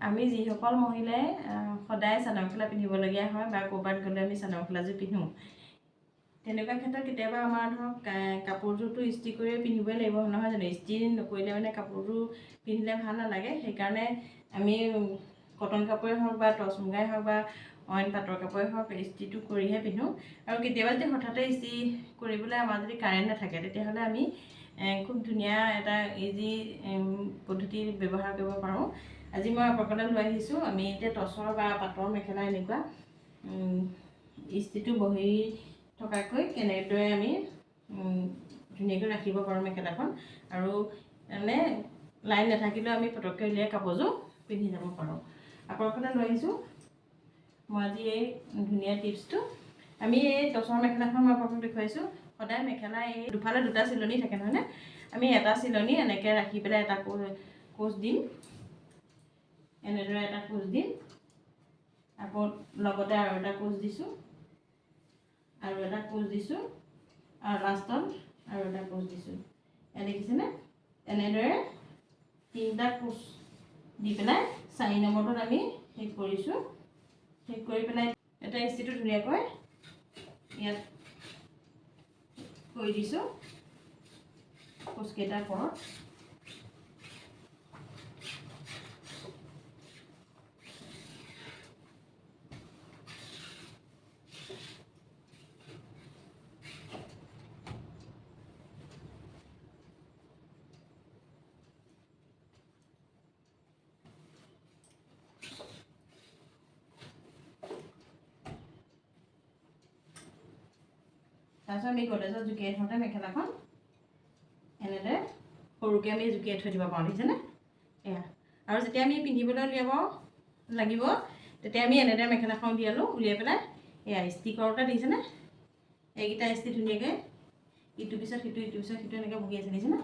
আমি যিসকল মহিলাই সদায় চাদৰ মেখেলা পিন্ধিবলগীয়া হয় বা ক'ৰবাত গ'লে আমি চাদৰ মেখেলাযোৰ পিন্ধোঁ, তেনেকুৱা ক্ষেত্ৰত কেতিয়াবা আমাৰ ধৰক কাপোৰযোৰটো ইস্ত্ৰি কৰিয়ে পিন্ধিবই লাগিব, নহয় জানো? ইস্ত্ৰি নকৰিলে মানে কাপোৰযোৰ পিন্ধিলে ভাল নালাগে। সেইকাৰণে আমি কটন কাপোৰেই হওক বা টচ মুগাই হওক বা অইন পাটৰ কাপোৰেই হওক, ইস্ত্ৰিটো কৰিহে পিন্ধোঁ। আৰু কেতিয়াবা যদি হঠাতে ইস্ত্ৰি কৰিবলৈ আমাৰ যদি কাৰেণ্ট নাথাকে, তেতিয়াহ'লে আমি খুব ধুনীয়া এটা ইজি পদ্ধতি ব্যৱহাৰ কৰিব পাৰোঁ। আজি মই আপোনালোকলৈ লৈ আহিছোঁ, আমি এতিয়া টচৰ বা পাটৰ মেখেলা এনেকুৱা ইস্ত্ৰিটো বহি থকাকৈ কেনেদৰে আমি ধুনীয়াকৈ ৰাখিব পাৰোঁ মেখেলাখন আৰু মানে লাইন নাথাকিলেও আমি পটককৈ উলিয়াই কাপোৰযোৰ পিন্ধি যাব পাৰোঁ। আপোনালোকলৈ লৈ আহিছোঁ মই আজি এই ধুনীয়া টিপছটো। আমি এই টচৰ মেখেলাখন মই আপোনালোকক দেখুৱাইছোঁ। সদায় মেখেলা এই দুফালে দুটা চিলনি থাকে, নহয়নে? আমি এটা চিলনি এনেকৈ ৰাখি পেলাই এটা কোচ দিম, এনেদৰে এটা কোচ দিম। আকৌ লগতে আৰু এটা কোচ দিছোঁ, আৰু এটা কোচ দিছোঁ আৰু লাষ্টত আৰু এটা কোচ দিছোঁ। এয়া দেখিছেনে? এনেদৰে তিনিটা কোচ দি পেলাই 4 নম্বৰটোত আমি শেষ কৰিছোঁ। শেষ কৰি পেলাই এটা ইস্ত্ৰিটো ধুনীয়াকৈ ইয়াত কৰি দিছোঁ কোচকেইটাৰ ওপৰত। তাৰপিছত আমি গডৰেজত জুকিয়াই থওঁতে মেখেলাখন এনেদৰে সৰুকৈ আমি জুকিয়াই থৈ দিব পাৰোঁ, দেখিছেনে? এয়া। আৰু যেতিয়া আমি পিন্ধিবলৈ উলিয়াব লাগিব, তেতিয়া আমি এনেদৰে মেখেলাখন উলিয়ালোঁ। উলিয়াই পেলাই এয়া ইস্ত্ৰি কৰোঁতে দেখিছেনে, এইকেইটা ইস্ত্ৰি ধুনীয়াকৈ ইটোৰ পিছত সিটো, ইটোৰ পিছত সিটো এনেকৈ বহি আছে, দেখিছেনে?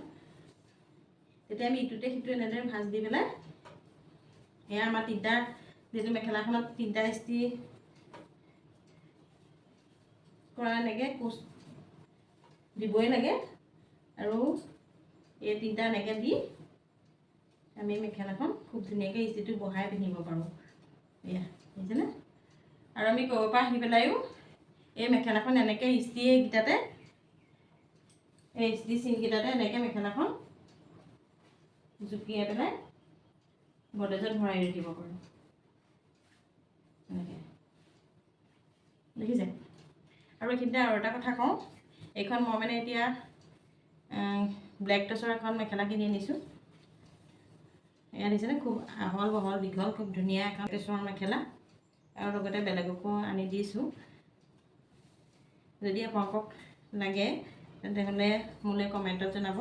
তেতিয়া আমি ইটোতে সিটো এনেদৰে ভাঁজ দি পেলাই এয়া আমাৰ তিনিটা, যিহেতু মেখেলাখনত তিনিটা ইস্ত্ৰি কৰা এনেকৈ কোচ দিবই লাগে আৰু এই তিনিটা এনেকৈ দি আমি মেখেলাখন খুব ধুনীয়াকৈ ইস্ত্ৰিটো বহাই পিন্ধিব পাৰোঁ। এয়া দেখিছেনে? আৰু আমি ক'ৰবাৰ পৰা আহি পেলাইও এই মেখেলাখন এনেকৈ ইস্ত্ৰি এইকেইটাতে, এই ইস্ত্ৰি চিনকেইটাতে এনেকৈ মেখেলাখন জুপিয়াই পেলাই গডৰেজত ভৰাই ৰাখিব পাৰোঁ এনেকৈ, দেখিছে? আৰু এইখিনিতে আৰু এটা কথা কওঁ, এইখন মই মানে এতিয়া ব্লেক টচৰ এখন মেখেলা কিনি আনিছোঁ। এয়া দেখিছেনে? খুব আহল বহল দীঘল খুব ধুনীয়া এখন টচৰ মেখেলা আৰু লগতে বেলেগকো আনি দিছোঁ। যদি আপোনালোকক লাগে, তেনেহ'লে মোলৈ কমেণ্টত জনাব।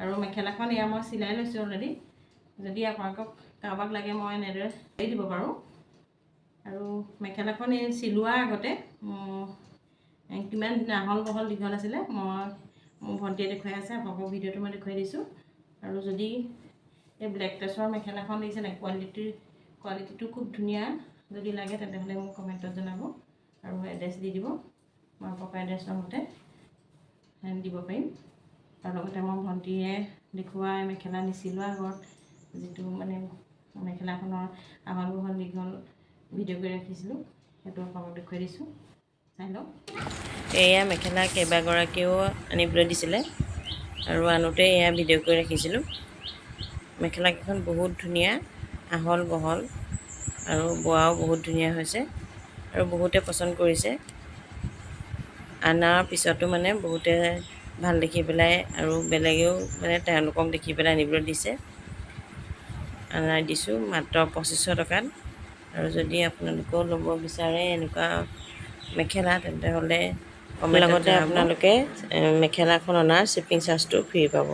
আৰু মেখেলাখন এয়া মই চিলাই লৈছোঁ অলৰেডি। যদি আপোনালোকক কাৰোবাক লাগে, মই এনেদৰে দিব পাৰোঁ। আৰু মেখেলাখন এই চিলোৱাৰ আগতে কিমান আহল বহল দীঘল আছিলে, মই মোৰ ভণ্টিয়ে দেখুৱাই আছে, আপোনালোকক ভিডিঅ'টো মই দেখুৱাই দিছোঁ। আৰু যদি এই ব্লেক টচৰ মেখেলাখন দেখিছে নাই, কোৱালিটিটো খুব ধুনীয়া। যদি লাগে, তেনেহ'লে মোক কমেণ্টত জনাব আৰু এড্ৰেছ দি দিব, মই আপোনালোকৰ এড্ৰেছৰ মতে দিব পাৰিম। তাৰ লগতে মই ভণ্টিয়ে দেখুওৱা মেখেলা নিচিলোৱা আগত যিটো মানে মেখেলাখনৰ আহল বহল দীঘল ভিডিঅ' কৰি ৰাখিছিলোঁ, সেইটো আপোনালোকক দেখুৱাই দিছোঁ, চাই লওক। এয়া মেখেলা কেইবাগৰাকীও আনিবলৈ দিছিলে আৰু আনোতে এয়া ভিডিঅ' কৰি ৰাখিছিলোঁ। মেখেলাকেইখন বহুত ধুনীয়া, আহল বহল আৰু বোৱাও বহুত ধুনীয়া হৈছে আৰু বহুতে পচন্দ কৰিছে। আনাৰ পিছতো মানে বহুতে ভাল দেখি পেলাই আৰু বেলেগেও মানে তেওঁলোকক দেখি পেলাই আনিবলৈ দিছে। আনাই দিছোঁ মাত্ৰ 2500 টকাত। আৰু যদি আপোনালোকেও ল'ব বিচাৰে এনেকুৱা মেখেলা, তেন্তে হ'লে লগতে আপোনালোকে মেখেলাখন অনাৰ শ্বিপিং চাৰ্জটো ফ্ৰী পাব।